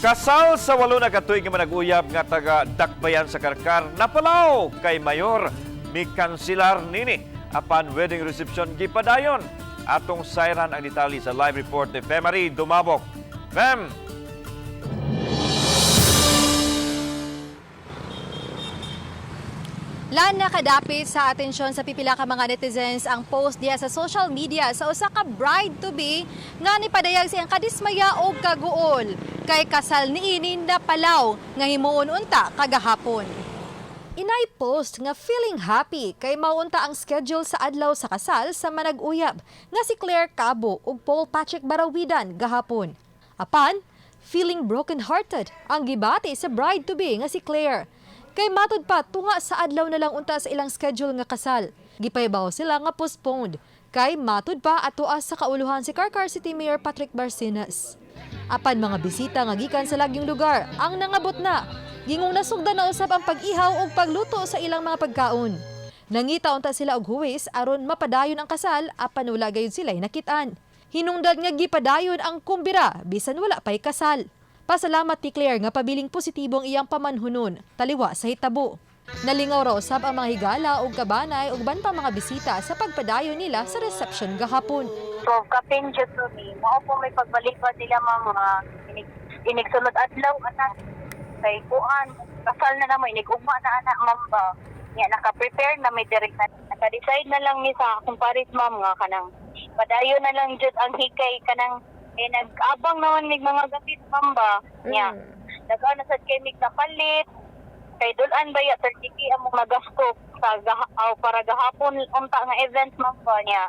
Kasal sa 8 na katuig nga manag-uyab nga taga Dakbayan sa Carcar napalaw kay mayor mikansilar nini apan wedding reception gipadayon. Atong sayran ang detalye sa live report ni Femary Dumabok. Fem! Lan, nakadapit sa atensyon sa pipila ka mga netizens ang post diha sa social media sa usa ka bride to be nga nipadayag siyang kadismaya og kaguol kay kasal niini napalaw nga himuon unta kagahapon. Inay post nga feeling happy kay maunta ang schedule sa adlaw sa kasal sa manag-uyab nga si Claire Cabo ug Paul Patrick Barawidan gahapon. Apan, feeling broken-hearted ang gibati sa bride to be nga si Claire. Kay matud pa tunga sa adlaw na lang unta sa ilang schedule nga kasal. Gipahibaw sila nga postponed. Kay matud pa atoa sa kauluhan si Carcar City Mayor Patrick Barcenas. Apan mga bisita nga gikan sa lagyong lugar ang nangabot na. Gingong nasugdan na usab ang pag-ihaw ug pagluto sa ilang mga pagkaon. Nangita unta sila og huwis aron mapadayon ang kasal apan wala gayud sila'y nakit-an. Hinungdan nga gipadayon ang kumbira bisan wala pa'y kasal. Pasalamat ni Claire nga pabiling positibo ang iyang pamanhunon, taliwa sa hitabo. Nalingaw raw usab ang mga higala ug kabanay ug uban pa mga bisita sa pagpadayon nila sa reception gahapon. So, kapin jud to ni, mao po may pagbalikbad nila ma'am, mga inig, inigsulod adlaw anak kay kuan kasal na namo, inig ugma na anak ma'am ba. Nya naka-prepare na may direct na naka-decide na lang ni sa akong pares ma'am nga kanang padayon na lang jud ang hikay kanang eh, nag-abang naman mig mga gapit ma'am ba. Nya daghan na sad kay mig napalit kay dulan ba ya 30K among nagasto sa aw, para gahapon unta nga event ma'am ba niya.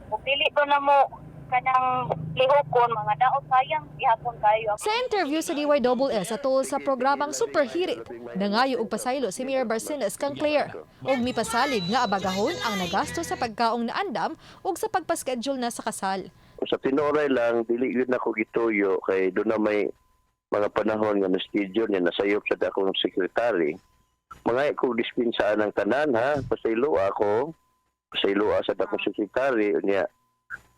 Ug dili to na mo kanang lihokon mga daot, sayang gihapon kayo. Sa interview sa DYSS atol sa programang Super Hirit, nangayo og pasaylo si Mayor Barcenas kang Claire ug mipasalig nga abagahon ang nagasto sa pagkaong naandam ug sa pagpaschedule na sa kasal. Sa tinuoray lang, dili yun ako gituyo kay doon na may mga panahon nga na-schedule niya, nasayop sa akong sekretary. Mga ko dispensaan ang tanan ha, pasaylo ako, pasaylo sa akong sekretary niya.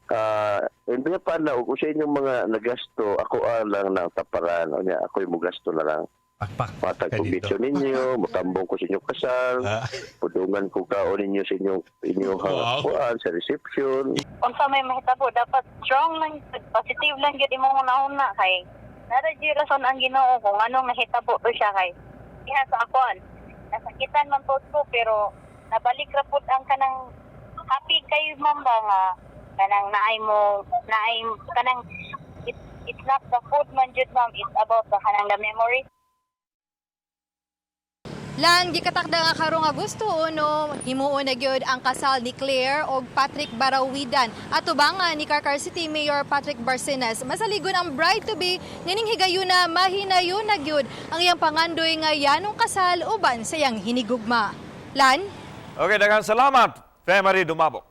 Ah, hindi pa na ug sa inyong mga nagasto, ako lang na ang taparan, unya ako'y mugasto na lang. Pakpak Matag ka ko dito. bitso ninyo, mutambong ko sa inyong kasal, pudungan ko kaon ninyo sa inyong inyong kuan sa reception. Unsa may mahitabo, dapat strong lang jud, positive lang gyud imong una-una kay nara gyud rason ang Ginoo kung anong nahitabo to siya kay diha sa akon. Nasakitan man pod ko pero nabalik ra pod ang kanang happy kay ma'am ba nga kanang naay mo naay kanang it's not the food man jud ma'am, it's about the kanang the memories. Lang gikatakda nga karong Agosto 1, himuon na gyud ang kasal ni Claire og Patrick Barawidan. Atubangan ni Carcar City Mayor Patrick Barcenas, masaligon ang bride to be nining higayuna mahinayon na gyud ang iyang pangandoy nga yanong kasal uban sa iyang hinigugma. Lan? Okay, daghang salamat, Femary Dumabok.